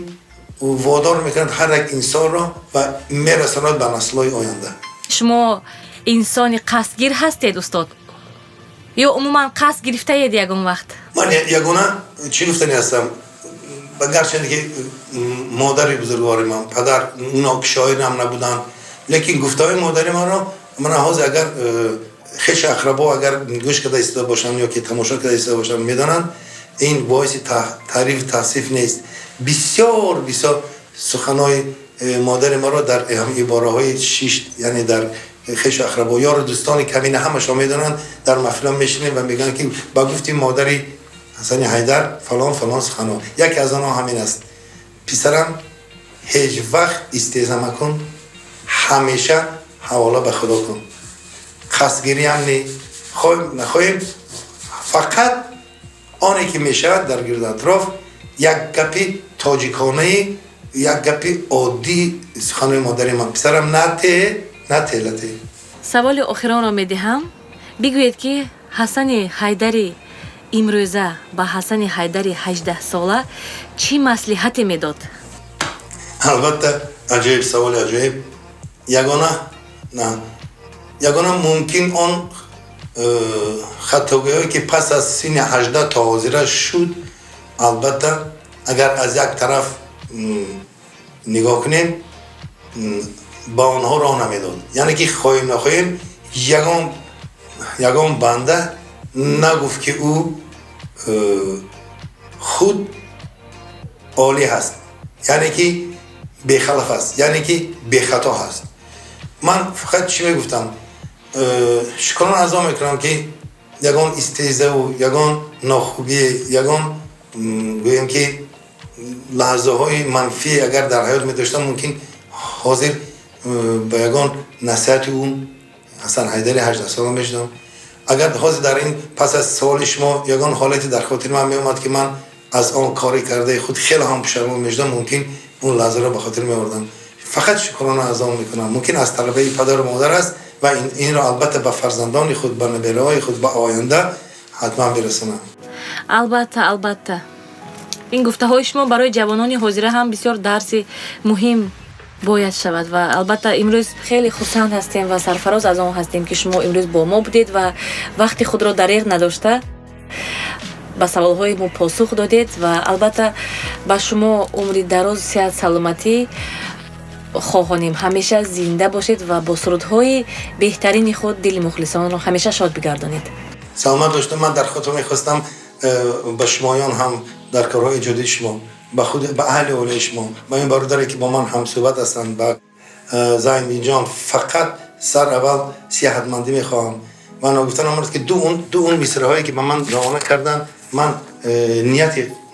водор мекунад ҳар як инсонро ва мерасонад ба наслҳои оянда. Шумо инсони қасдгир ҳастед, устод, ё умуман қасд гирифтаед ягон вақт? Ман ягона чӣ гуфтанӣ ҳастам, гарчанде ки модари бузургвори ман, падар, оно шоирам набуданд, лекин гуфтаҳои модари манро ман ҳозир, агар хешу ақрабо агар гӯш карда истода бошанд ё ки тамошо карда истода бошанд, медонанд, ин боиси таърифу тавсиф нест. Бисёр бисёр суханҳои модари маро дар ибораҳои шишт, яъне дар хешу ақрабо, ёру дӯстони камина ҳамашон медонанд. Дар маҳфилон мешинем ва мегӯянд, ки ба гуфти модари Ҳасани Ҳайдар фалон фалон суханҳо. Яке аз онҳо ҳамин аст: «Писарам, ҳеҷ вақт истеҳзо макун, ҳамеша ҳавола ба Худо кун». Қасдгириам не, хоҳем нахоҳем, фақат оне ки мешавад дар гирду атроф, як гапи тоҷиконаи, як гапи оддии суханои модари ман: «Писарам, нате нателате». Саволи охиронро медиҳам. Бигӯед, ки Ҳасани Ҳайдари имрӯза ба Ҳасани Ҳайдари 18-сола чӣ маслиҳате медод? Албатта, аҷоиб саволи, аҷоиб. Ягона на ягона мумкин он хатогиҳое ки пас аз синни 18 то ҳозира шуд, албатта, агар аз як тараф нигоҳ кунем, ба онҳо роҳ намедод. Яъне ки хоҳем нахоҳем, ягон банда нагуфт, ки ӯ худ олӣ ҳаст, яъне ки бехалаф аст, яъне ки бехато ҳаст. Ман фақат чӣ мегуфтам? Шукрона аз он мекунам, ки ягон истеҳзаву ягон нохубие, ягон, гӯем ки, лаҳзаҳои манфие агар дар ҳаёт медоштам, мумкин ҳозир ба ягон насиҳати ӯ Ҳасан Ҳайдари 18-сола мешудам. Агар ҳозир дар ин пас аз саволи шумо ягон ҳолате дар хотири ман меомад, ки ман Аз он кори кардаи худ хеле ҳам пушаймон мешудам, мумкин он лаҳзаро ба хотир меовардам. Фақат шукрона аз он мекунам. Мумкин аз талабаи падару модар аст ва инро албатта ба фарзандони худ, ба набераҳои худ, ба оянда ҳатман бирасонам. Албатта, албатта, ин гуфтаҳои шумо барои ҷавонони ҳозира ҳам бисёр дарси муҳим бояд шавад ва албатта имрӯз хеле хурсанд ҳастем ва сарфароз аз он ҳастем, ки шумо имрӯз бо мо будед ва вақти худро дареғ надошта ба саволҳои мо посух додед ва албатта ба шумо умри дароз, сиҳат, саломатӣ хоҳонем. Ҳамеша зинда бошед ва бо сурудҳои беҳтарини худ дили мухлисонро ҳамеша шод бигардонед. Саломат бошед. Ман дар худро мехостам ба шумоён ҳам дар корҳои эҷодии шумо, ба худ, ба аҳли оилаи шумо, ба ин бародаре ки бо ман ҳамсӯҳбат ҳастанд, ба Зайниддинҷон фақат сар аввал сиҳатмандӣ мехоҳам. Ман гуфтан омад, ки ду он мисраҳое ки ба ман равона карданд, ман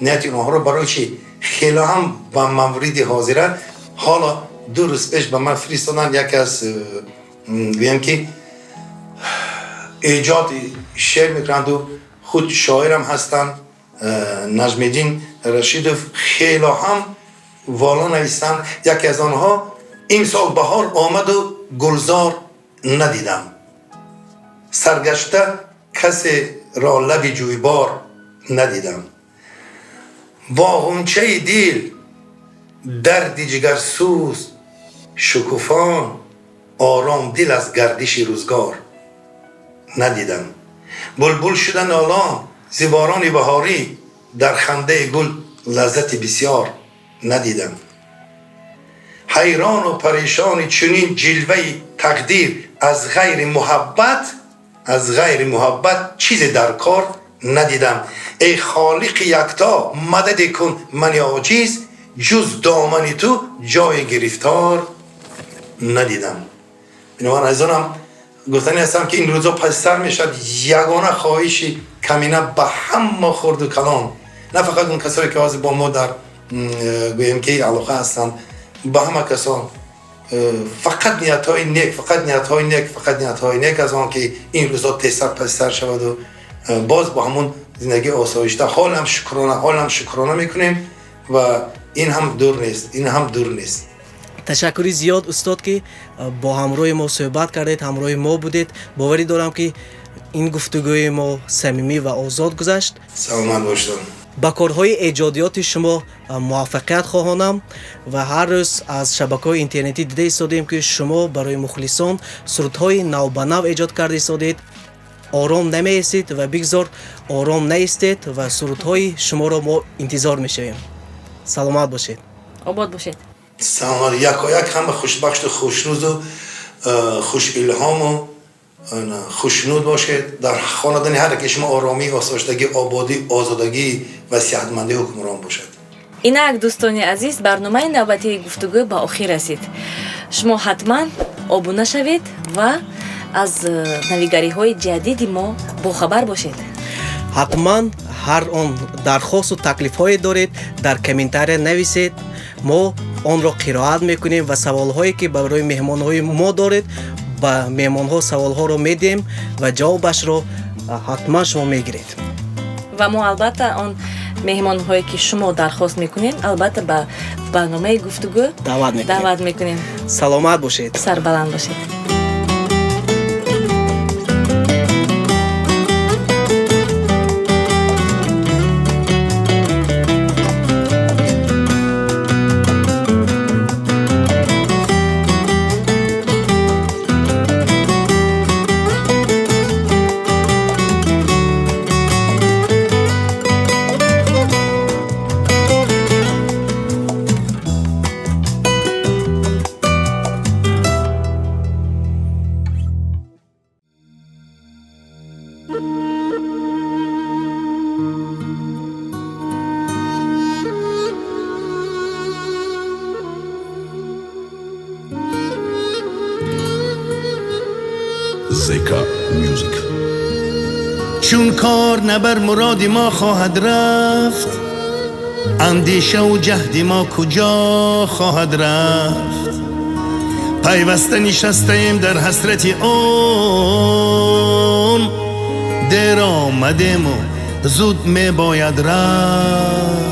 нияти онҳоро барои чӣ хеле ҳам ба мавриди ҳозира ҳоло 2 рӯз пеш ба ман фиристоданд яке аз гӯям ки эҷоди шеър мекунанду худ шоирам ҳастанд, Наҷмиддин Рашидов, хеле ҳам вола навистанд. Яке аз онҳо: имсол баҳор омаду гулзор надидам, саргашта касеро лаби ҷӯйбор надидам, бо ғунчаи дил дарди ҷигарсӯз шукуфон, ором дил аз гардиши рӯзгор надидам, булбул шуда нолон зи борони баҳорӣ, дар хандаи гул лаззати бисёр надидам, ҳайрону парешони чунин ҷилваи тақдир, аз ғайри муҳаббат, аз ғайри муҳаббат чизе дар кор надидам. Эй холиқи якто, мададе кун мани оҷиз, ҷуз домани ту ҷои гирифтор надидам. Бинобар азизонам, гуфтанӣ ҳастам, ки ин рӯзо пас сар мешавад. Ягона хоҳиши камина ба ҳама хурду калон, на фақат он касое ки ҳозир бо мо дар гӯем ки алоқа ҳастанд, ба ҳама касон фақат ниятҳои нек, фақат ниятҳои нек, фақат ниятҳои нек, аз он ки ин рӯзо тезтар паситар шаваду боз бо ҳамон зиндагии осоишта ҳолам шукрона, ҳолам шукрона мекунем ва ин ҳам дур нест, ин ҳам дур нест. Ташаккури зиёд, устод, ки бо ҳамроҳи мо суҳбат кардед, ҳамроҳи мо будед. Боварӣ дорам, ки ин гуфтугӯи мо самимӣ ва озод гузашт. Саломат бошед. Ба корҳои эҷодиёти шумо муваффақият хоҳонам ва ҳар рӯз аз шабакаҳои интернетӣ дида истодем, ки шумо барои мухлисон сурудҳои навбанав эҷод карда истодед. Ором намеистед ва бигзор ором наистед ва сурудҳои шуморо мо интизор мешавем. Саломат бошед. Обод бошед. Саломат. Якояк ҳама хушбахту хушрӯзу хушилҳому хушнуд бошед. Дар хонадони ҳар яке шумо оромӣ, осоиштагӣ, ободӣ, озодагӣ ва сиҳатмандӣ ҳукмрон бошад. Инак, дӯстони азиз, барномаи навбатии гуфтугӯ ба охир расид. Шумо ҳатман обуна шавед ва аз навигариҳои ҷадиди мо бохабар бошед. Ҳатман ҳар он дархосту таклифҳое доред, дар комментария нависед, мо онро қироат мекунем ва саволҳое ки барои меҳмонҳои мо доред, ба меҳмонҳо саволҳоро медиҳем ва ҷавобашро ҳатман шумо мегиред. Ва мо албатта он меҳмонҳое ки шумо дархост мекунед, албатта ба барномаи гуфтугӯ даъват мекунем. Даъват мекунем. Саломат бошед. Сарбаланд бошед. Zeka Music. Чун кор набар муроди мо хоҳад рафт, андешаву ҷаҳди мо куҷо хоҳад рафт? Пайваста нишастаем дар ҳасрати он, дер омадему Зуд мебояд рафт.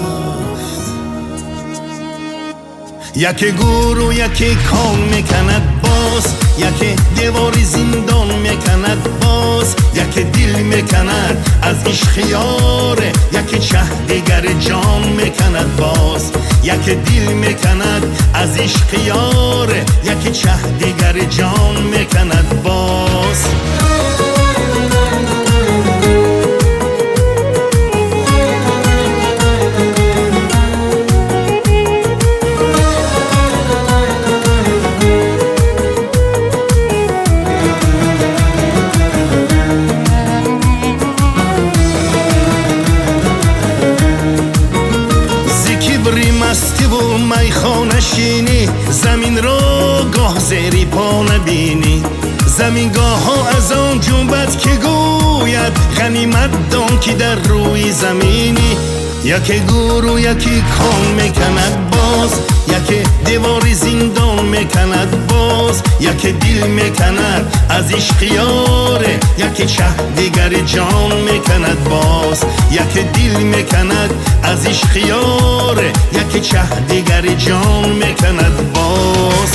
Яке гуру яке кон меканад боз, яке девори зиндон меканад боз, яке дил меканад аз ишқи ёре, яке чаҳ дигар ҷон меканад боз, яке дил меканад аз ишқи ёре, яке чаҳ дигар ҷон меканад боз. Майхонашинӣ заминро гоҳ зери по набинӣ, замингоҳҳо аз он ҷунбад ки гӯяд ғанимат дон ки дар рӯи заминӣ. Яке гуру яке кон меканад боз, яке девори зиндон меканад боз, яке дил меканад аз ишқи ёре, яке чаҳ дигари ҷон меканад боз, яке дил меканад аз ишқи ёре, яке чаҳ дигари ҷон меканад боз.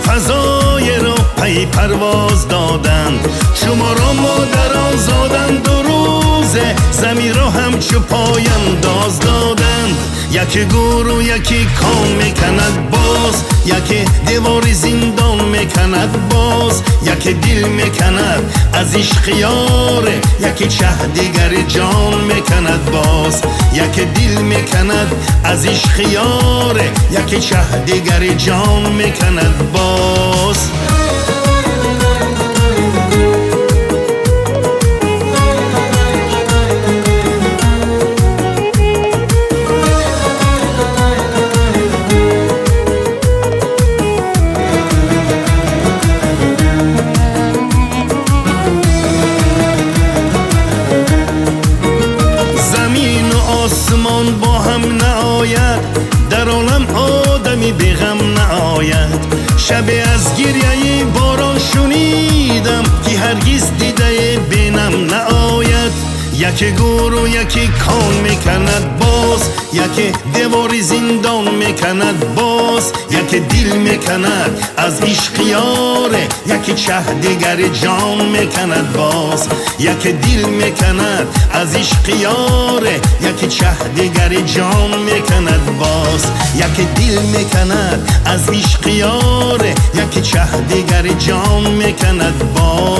Фазоеро пай парвоз доданд, шуморо модарон зоданд ду рӯзе, заминро ҳамчу пояндоз доданд. Яке гуру яке кон меканад боз, яке девори зиндон меканад боз, яке дил меканад аз ишқи ёре, яке чаҳ дигари ҷон меканад боз, яке дил меканад аз ишқи ёре, яке чаҳ дигари ҷон меканад боз. Осмон бо ҳам наояд, дар олам одами беғам наояд. Шабе аз гиряи борон шунидам, ки ҳаргиз дидае бенам наояд. Яке гуру яке кон меканад боз, яке девори зиндон меканад боз, яке дил меканад аз ишқи ёре, яке чаҳ дигари ҷон меканад боз, яке дил меканад аз ишқи ёре, яке чаҳ дигари ҷон меканад боз, яке дил меканад аз ишқи ёре, яке чаҳ дигари ҷон меканад боз.